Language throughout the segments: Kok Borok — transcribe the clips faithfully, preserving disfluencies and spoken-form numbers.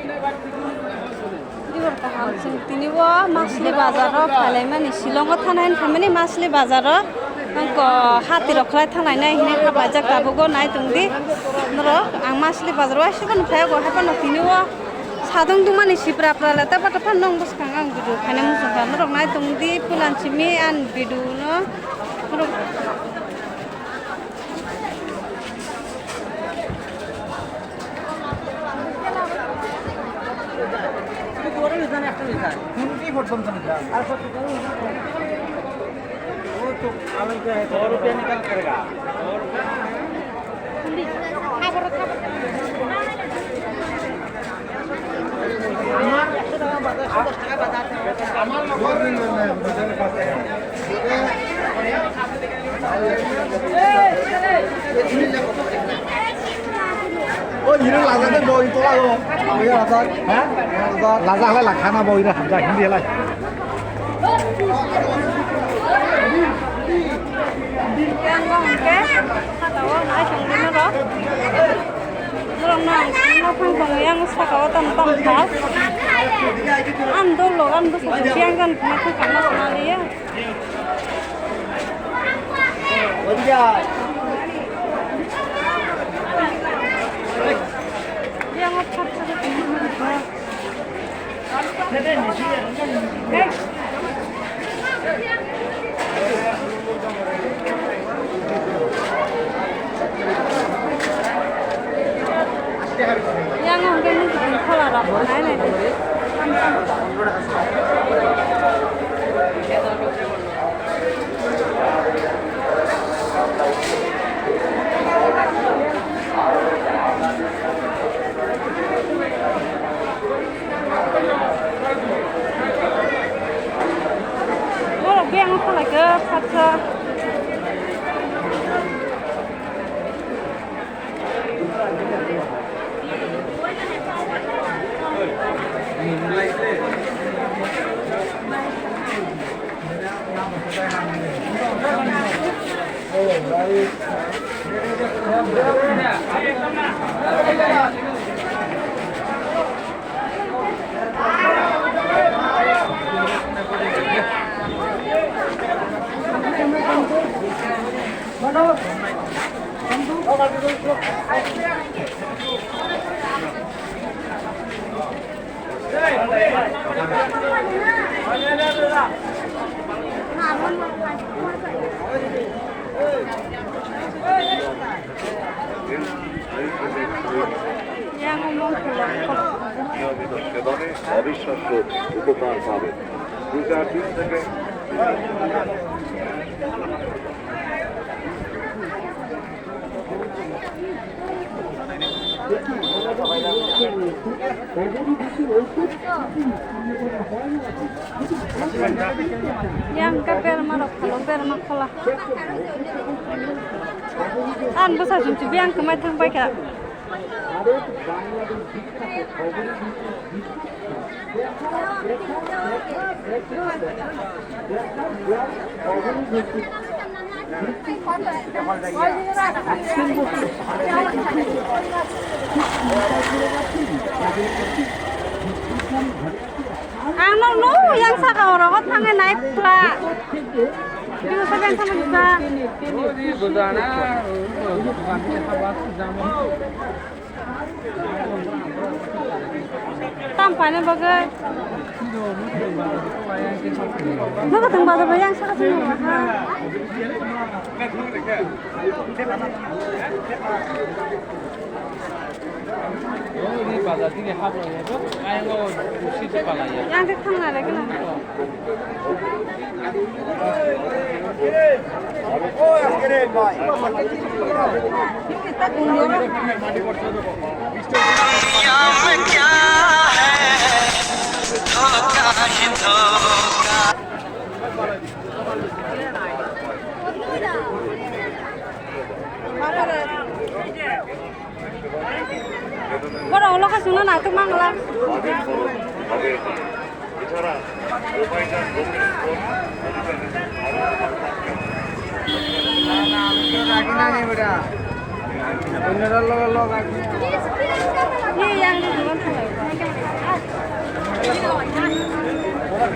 Ibor kaham, chwng tini o Masli bazar o phailaimani, Shillong o thanai hinwi phaimani Masli bazar o. Ang ko hati rok khlai thangnai nai hinwi kha baijak tabuk o, nai tong di norok. Ang Masli bazar o waisa phano phai o, hai phano tini o sadong dungmani sipra pra le ta bata phano nong bwskang ang video khainai muchung kha, norok nai tong di puila simi ani video no norok. O hino laja de boi tola go. Boi laja. Ha? Laja. Laja hala lakhana boi na hamja hindi lai. Yang bang ke, kata wa nai song dina ro. Norok no ang no phang phang yang saka o tam tam kha. Ang dol lo, ang dol so yang gan phang phang ma ma liya. Yang o phang phang. Yang hwnkhe nini tong khola rok nai nai di. Borok biyang wngkha lai khe, phatsa. নিয়মিত সেবনে অবিশ্বাস্য উপকার পাবেন। দুইটা দিন থেকে Yang ka berma rok khalo, berma khola. Ang bwsa chumchi biyang kwmai thang pai kha. Ang no nu yang saka oro o thangwi nai pla. Bini saben sama kita. Tam paina bagwi. Nokha tong bazar bai yang saka sini ha. Bazar dini hapla ya, ayang o sisi palaya. Yang ke thang na lagi na. Borok ulo khe chwngno naitok mangla. Ye yang ni dukan thanglaio.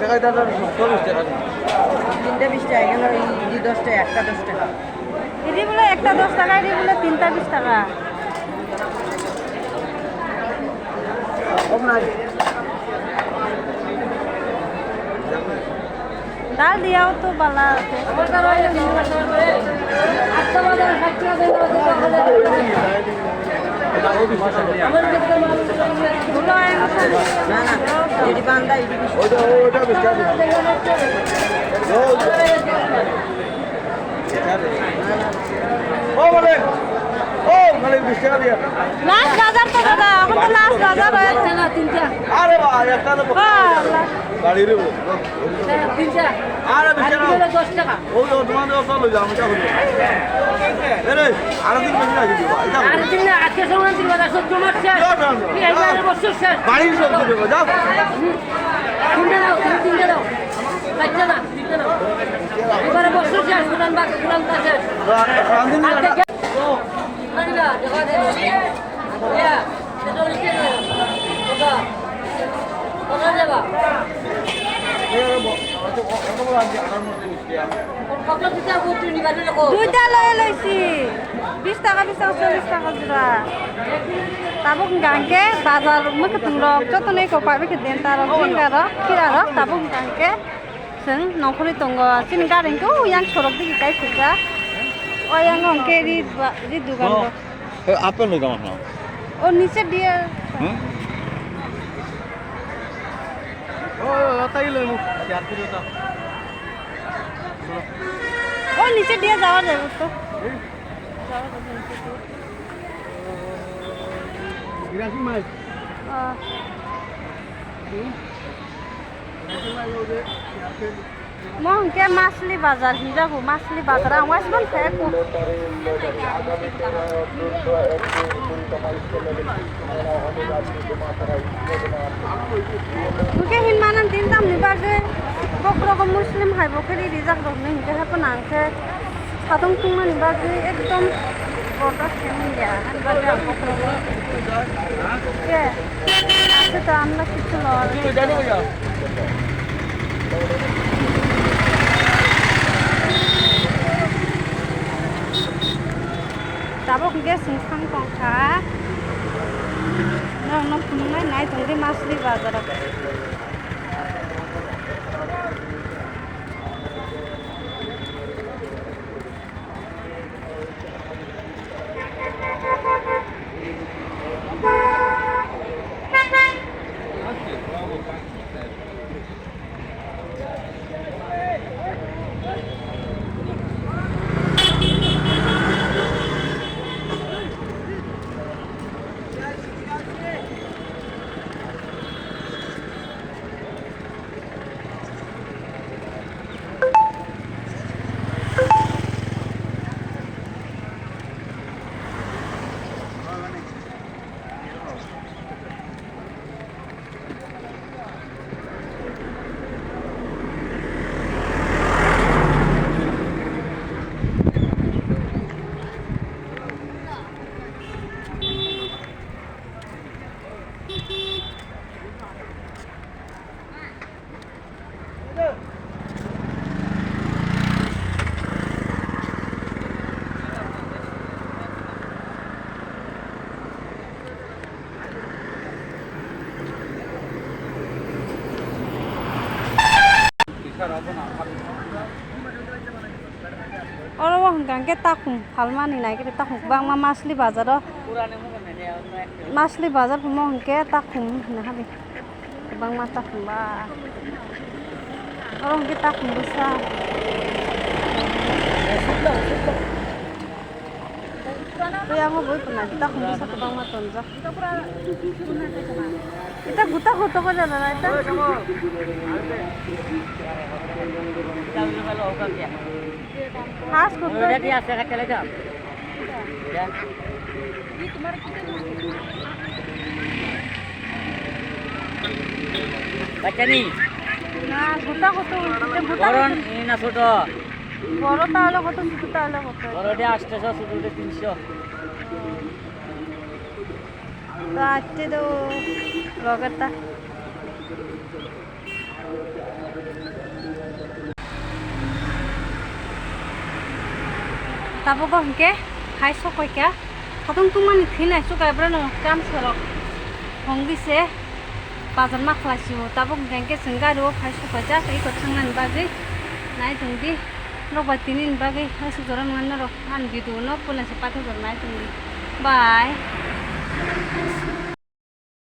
টাকা এটা ধরো, চল্লিশ টাকা। তিনটা বিশ টাকা, এখানে এই যে দশ টাকা, একটা দশ টাকা। এটি বলে একটা দশ টাকা, এটি বলে তিনটা বিশ টাকা। কম নাই। Dal diya to bala. ও মানে, ও মানে বিশ টাকা দিয়ে। লাস্ট বাজার তো দাদা, এখন তো লাস্ট বাজার হয়েছে। আরে বা, একটা তো হ্যাঁ, লাস্ট। গাড়ি রে। আরে বিশ টাকা। ওই তো তোমাদের ওটা লই যাও, আমি যাবো। এরে, আরো দিন বেশি রাখি দিবা। এটা আরো দিন না, আজকে সংক্রান্তির বাজার সহ্য মারছে। না, না, না। কি এই বাজারে বছর শেষ। বাড়ির সবজি দেবো, যাও। তিনটে দাও, তুমি তিনটে দাও। চারটে না। এবারে বছর শেষ, কোরআন বাকি, কোরআন তা শেষ। Duita loi loisi, bis taka, bis taka, chollis taka jora. Tabuk hwnkha hwnkhe bazar mwkhwtwng rok jotono eko paibai khe denta rok, jinga rok, khira rok, tabuk hwnkha hwnkhe. Chwng nongkhorwi tongo, chini gari hwnkhe o yang sorok digi kai phaikha. O yang hwnkhe ri ba-, ri dugan rok. Eh, apple ni gama no. O niche diye. Hmm? O, o, tai lo mu. Siar kiri ta. O niche diye jawa jaibo to. Hmm? Jawa jaibo niche diye. Birasi mai. Ah. Hmm? Mo hwnkhe Masli bazar hinjago, Masli bazar ang waismano thaiya kho. Hwnkhe hinmano din tamni bagwi bokhorogo Muslim hai bo khe ri rijak rok hinwi hwnkhe haphano ang khe. Satung tungmani bagwi ekdom bordas khaimani ya, ani bagwi ang bokhorogo. Ke, aswk ta amla kichu lor. Tabuk hwnkhe chwng thang tongkha. Norokno phunuknai nai tongdi Masli bazaro. Oro o hwnkha hwnkhe takhum phalmani naikhe takhum kwbangma Masli bazaro, Masli bazar hwnmo hwnkhe takhum hwnwi habi. Kwbangma takhum ba. Oro hwnkhe takhum bwsa. Tei ang bo bui pwnai takhum bwsa kwbangma tonjak. Ita guta guta ko jana na ita. Has guta. Bachani. Na, guta guta, ita guta. Boron, guta. Ina soto. Boro ta alo koto, sudu ta alo koto. Boro de atsho, sudu de tinsho. To atte do rogar ta. Tabuk o hwnkhe hai sokoikha, satung tungmani thwi nai chukai, borok no kam serok hongdi se bazar ma khlai sio. Tabuk hwnkhe chwng gari o hai sokoijak, eko thangnani bagwi. Nai tong di, norok bai tini ni bagwi aswk jora nang norok ani video no puila se paithak jora nai tong di. Bye.